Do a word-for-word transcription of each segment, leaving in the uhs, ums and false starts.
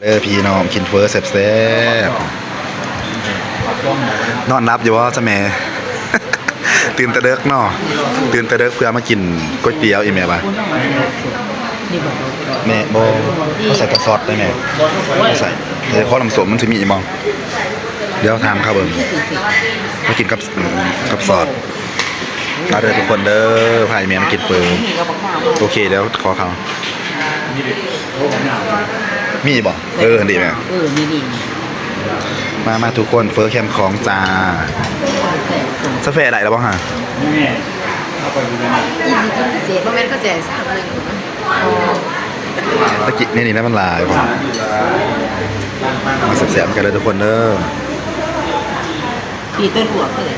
เด้อพี่น้อง กินเฟอแซ่บๆ นอนหลับอยู่บ่ซะแหม ตื่นแต่เดิกเนาะ ตื่นแต่เดิกเพื่อมากินก๋วยเตี๋ยวอีแม่ว่า นี่บอก แม่บ่ เขาใส่กระซอดได้แม่ เขาใส่ เดี๋ยวขอน้ำส้มมันสิมีอีหม่อง เดี๋ยวถามเขาเบิ่ง มากินกับ กับซอส มาเด้อทุกคนเด้อ พาอีแม่มากินเฟอ โอเค เดี๋ยวขอเขา มีบ่ เออ ดีแม่ เออ มี มี มา มาทุกคน เฟอแคมของจ้า กาแฟได้แล้วบ่ฮะ นี่ เอาไปดูนะ กิน กินพิเศษ บ่แม่นก็แจกสามหนึ่ง ตะกี้นี่ นี่นะมันหลายบ่ มาแซ่บๆกันเลยทุกคนเด้อ ปีเตอร์หัวเปิด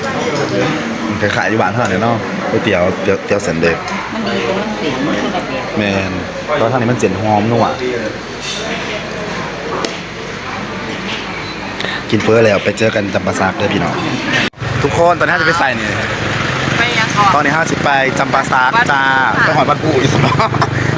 มันคล้ายๆอยู่บ้านเท่านั้นเนาะ ก๋วยเตี๋ยว เตี๋ยว เตี๋ยวเส้นเด็ก มันดีตรงมันเส้น มันคนละแบบ แม่น เพราะทางนี้มันเส้นหอมนัว กินเฟอแล้วไปเจอกันจำปาสักเด้อพี่น้อง ทุกคน ตอนนี้เราจะไปใส่นี่ ไปยังก่อน ตอนนี้เราสิไปจำปาสักจ้า ไปหอดวัดภูอีกสมอ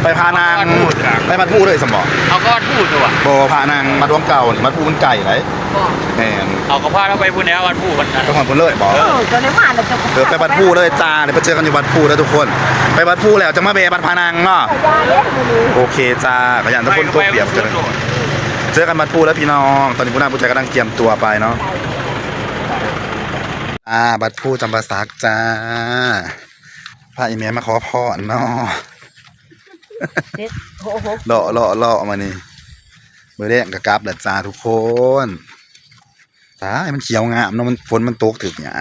ไปพานัง วัดภูจ้ะ ไปวัดภูเลยสมอ เอาก็วัดภูตัว บ่ พานังมาดวงเก่านี่ วัดภูมันไกลไหน บ่ แม่น เอาก็พาเราไปพู้นแล้ววัดภูมันนะ ไปหอดภูเลยบ่ เออ จะได้มาแล้วจะ เออ ไปวัดภูเลยจ้า เดี๋ยวไปเจอกันอยู่วัดภูแล้วทุกคน ไปวัดภูแล้วจะมาแวะวัดพานังเนาะ โอเคจ้า ขยันทุกคน ไป โคตรเปียก ไป กัน เจอกันวัดภูแล้วพี่น้อง ตอนนี้ผู้นำผู้ใจกำลังเตรียมตัวไปเนาะ อ่า วัดภูจำปาสักจ้า พาอีแม่มาขอพรเนาะ เจ็ด หก หก เลาะ เลาะ เลาะมานี่ มื้อแรกก็กลับแล้วจ้าทุกคน ตาย มันเขียวงามเนาะ มัน ฝนมันตกถืกหญ้า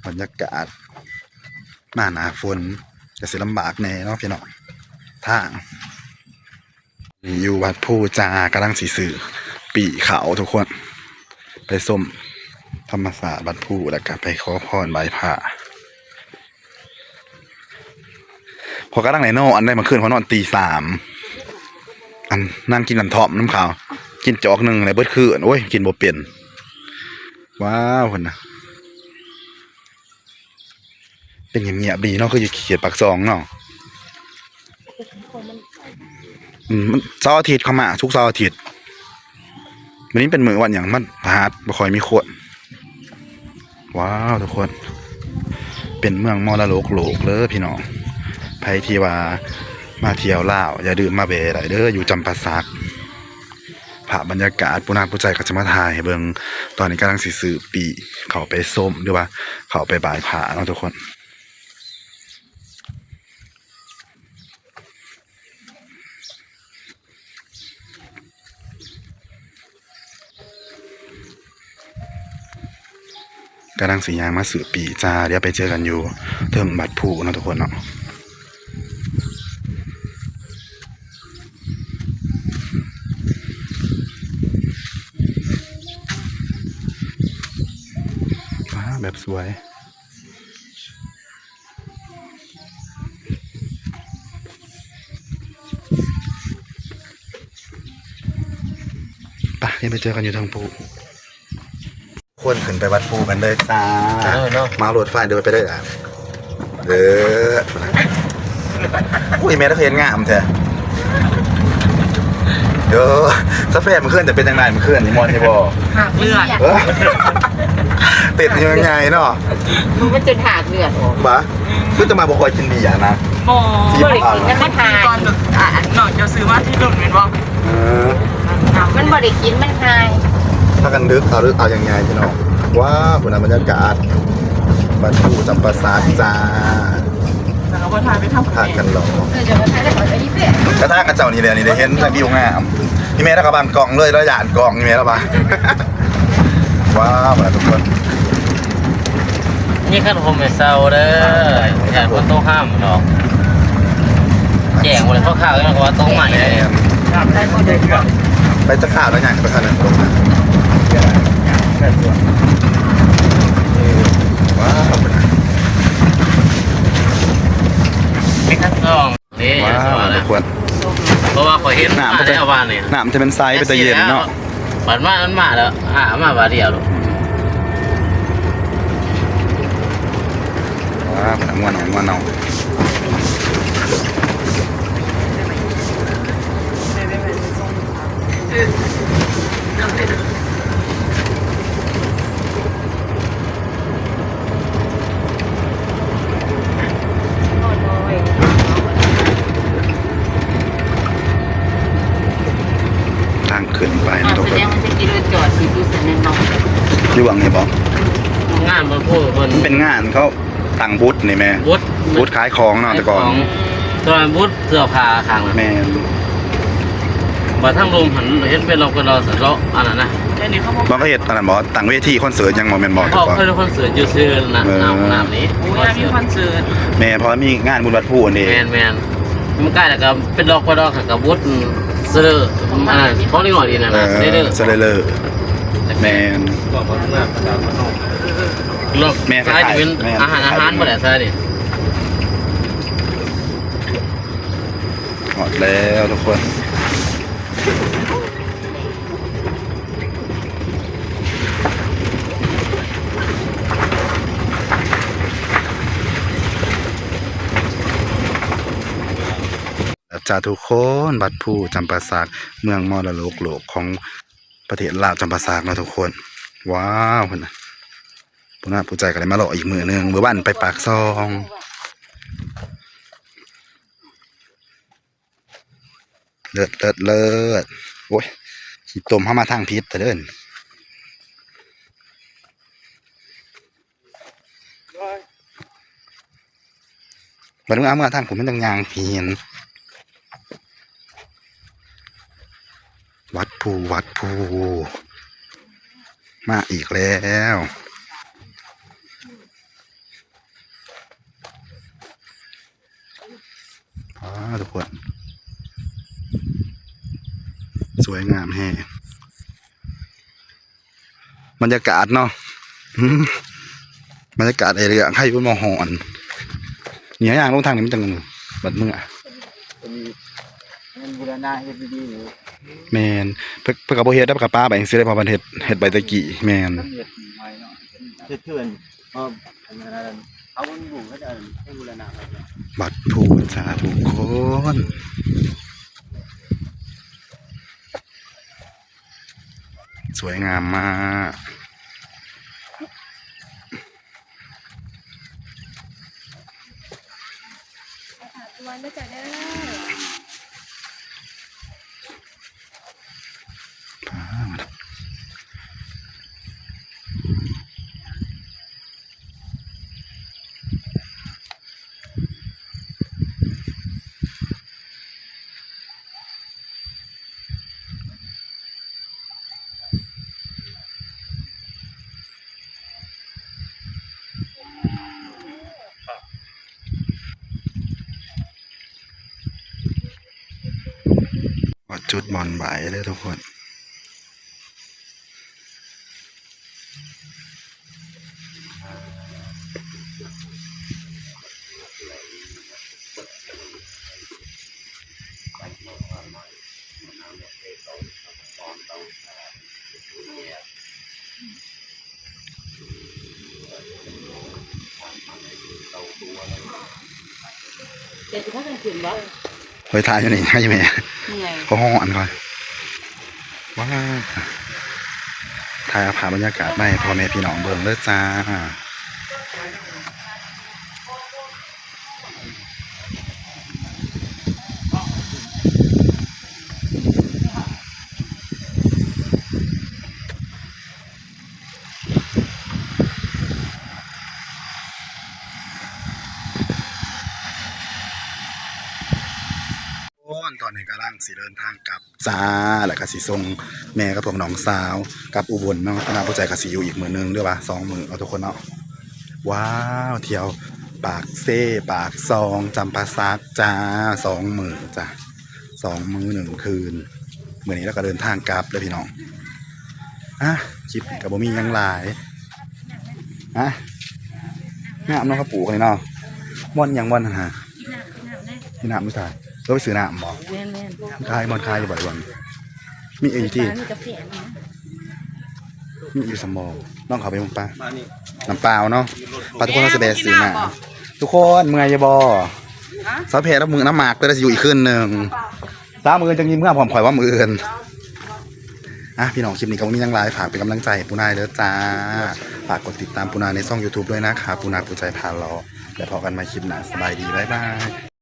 บรรยากาศ มาหน้าฝนก็สิลำบากแหน่เนาะพี่น้อง ทาง นี่อยู่วัดภูจ้า กำลังสิซื้อปีเข้าทุกคน ไปส้มธรรมศาสตร์วัดภู แล้วก็ไปขอพรไหว้พระ พอกำลังได้นอนได้เมื่อคืน พอนอนตีสาม อันนั่งกินน้ำท่อมน้ำขาว กินจอกหนึ่งเลยเบิดคืน โอ้ย กินบ่เป็น ว้าว เพิ่นนะ เป็นเงียบๆดีเนาะ คืออยู่เขตปากซองเนาะ อืม มันเสาร์อาทิตย์เขามา ศุกร์เสาร์อาทิตย์ วันนี้เป็นมื้อวันหยัง มันพฤหัส บ่ค่อยมีคน ว้าว ทุกคน เป็นเมืองมรดกโลกเลยพี่น้อง ใครที่ว่ามาเที่ยวลาว อย่าลืมมาแวะได้เด้อ อยู่จำปาสัก ภาพบรรยากาศ ผู้นำผู้ใจก็จะมาถ่ายให้เบิ่ง ตอนนี้กำลังสิซื้อปีเข้าไปส้ม หรือว่าเข้าไปไหว้พระเนาะทุกคน กำลังสิย่างมาซื้อปีจ้า เดี๋ยวไปเจอกันอยู่เทิงวัดภูเนาะทุกคนเนาะ ว้า แบบสวย ไป เดี๋ยวไปเจอกันอยู่เทิงภู คนขึ้นไปวัดภูกันเลยจ้า เออเนาะ มารถไฟเดินไปเลยอ่ะ เออ อุ้ย แม่ตะเคียนงามแท้ เด้อ สะแฟมเมื่อคืนจะเป็นจังได๋ เมื่อคืนนี่ม่วนอยู่บ่ หากเลือด เออ เต้นยังไงเนาะ มันจนหากเลือดออก บ่ คือจะมาบ่ค่อยกินเบียร์นะ บ่ ที่ บ่ได้กิน ผ่านมา แล้วก็ทาน ก่อนจะ อ่ะ อันน้องจะซื้อมาที่รุ่นแม่นบ่ เออ มันบ่ได้กิน มันหาย พากันเลือกเอา เลือกเอายังไงพี่น้อง ว้าว คุณบรรยากาศ วัดภูจำปาสักจ้า แล้วก็บ่ทานไปทำ พากันรอ เออ จะมาทานได้ขอไปนี่เพื่อน กระทะกระเจ้านี่แหละ นี่ได้เห็นวิวงาม พี่แม่แล้วก็บางกล่องเลย แล้วย่านกล่องนี่แม่แล้วปะ ว้าว ทุกคน นี่คันผมไม่เศร้าเด้อ ย่านคนต้องห้ามดอก แจ้งหมดเลย เพราะข่าวยังว่าต้องใหม่เลย ไปจะข่าวแล้วไง ไปข่าวนั้นลงมา ว้าว ไม่ทันลอง นี่ ว้าว สวยนะ ทุกคน เพราะว่าข้อยเห็น น้ำ มาแล้วว่านี่ น้ำจะเป็นใส เป็นตาเย็นเนาะ บัดมามันมาแล้ว อ่า มาบาดเดียวลูก ว้าว ม่วนเอา ม่วนเอา เ ทางขึ้นไปนะทุกคน แสดงว่าจะกินรถจอดอยู่ที่เซนเนนเนาะ อยู่หวังนี่บ่ งานมาพูดคน มันเป็นงานเขาตั้งบูธนี่แม่ บุตร บูธขายของเนาะแต่ก่อน ตอนบุตรเสื้อผ้าขัง แม่น มาทั้งลมหันเห็นเป็นเราก็เราสะเลาะอันนั้นนะ เดี๋ยวนี้เขาบอก มันก็เฮ็ดอันนั้นบ่ตั้งเวทีคอนเสิร์ตยังบ่แม่นบ่แต่ เขา ก่อน เคยคอนเสิร์ตอยู่ซื้อนะ เออ น้ำน้ำนี้ โอ้ยมีคอนเสิร์ต แม่นเพราะมีงานบุญวัดภูนี่ แมนแมนมันใกล้แล้วก็เป็นดอกกระดอกกับบุตรเสลออันนั้นของนี่หน่อยดีนะ เอ นะ อ เด้อ เสลอแม่น ก็พัฒนาการมันนอก แม่ ใช่เป็น แม่ อาหารอาหารบ่ได้ใช่ดิ ฮอดแล้วทุกคน จ้าทุกคนวัดภูจำปาสักเมืองมรดกโลกของประเทศลาวจำปาสักเนาะทุกคน ว้าวพุ่นน่ะพุ่นน่ะผู้ใจก็เลยมาเลาะอีกมื้อหนึงมื้อวันไปปากซอง เลิศเลิศเลิศโอ้ยขี้ตมเข้ามาทางผิดแต่เดิน บัดนี้เอามาทางผมมันต้องยางผีเห็น วัดภูวัดภูมาอีกแล้ว อ่าทุกคน สวยงามแฮงบรรยากาศเนาะอืมบรรยากาศไอเรื่องให้มันมาหอน เนี่ยย่างลงทางนี้มันจังบัดเมื่อ มันบูรณะเฮ็ดดีๆอยู่ แมนเพิ่นเพิ่นก็บ่เฮ็ดแล้วก็ปาไปจังซี่ได้เพราะมันเฮ็ดเฮ็ดไปแตะกี้แมน เฮ็ดใหม่เนาะเฮ็ดเถื่อนเพราะอันนั้นเขามันบุกเขาจะให้บูรณะไว้เนี่ย วัดภูสาธุคน สวยงามมาก วันก็จะเด้อ วัดจุดบอนไหวเลยทุกคน เดี๋ยวจะพากันขึ้นบ่ เฮ้ยถ่ายอยู่นี่ให้แม่ เหนื่อย เขาห้องอันก่อนว้าวถ่ายเอาภาพบรรยากาศมาให้พ่อแม่พี่น้องเบิ่งเด้อจ้า ทุกคนตอนนี้กำลังสิเดินทางกลับจ้า แล้วก็สิส่งแม่กับพวกน้องสาวกลับอุบลเนาะ คณะผู้ใจก็สิอยู่อีกมื้อหนึ่งเด้อวะ สองมื้อเอาทุกคนเนาะ ว้าว เที่ยวปากเซ ปากซอง จำปาสักจ้า สองมื้อจ้ะ สองมื้อหนึ่งคืน มื้อนี้เราก็เดินทางกลับเลยพี่น้อง อ่ะ คลิปนี้ก็บ่มีหยังหลาย ฮะ งามเนาะ เขาปลูกนี่เนาะ ม่อนหยังม่อนหั่นฮะ กินน้ำกินน้ำได้ มีน้ำมีสาย เราไปซื้อน้ำบ่ แม่นแม่น ขายม่อนขายอยู่บ่อยวัน มีเอที มีกาแฟนี่นะ มีอยู่สมอง น้องเขาไปมึงป้า มานี่ น้ำเปล่าเนาะ ปาทุกคนเราจะไปซื้อน้ำทุกคนเมื่อยอยู่บ่ ฮะ สาวแพรแล้วมือน้ำหมากก็ได้อยู่อีกคืนหนึ่งสามมื้อจังยิ้มเมื่อพร้อมข่อยว่ามื้ออื่น อ่ะพี่น้อง คลิปนี้ก็บ่มีหยังหลาย ฝากเป็นกำลังใจให้ปูนาเด้อจ้า ฝากกดติดตามปูนาในช่อง YouTube ด้วยนะคะ ปูนาปูใจพาเลาะ แล้วพบกันใหม่คลิปหน้า สบายดี บ๊ายบาย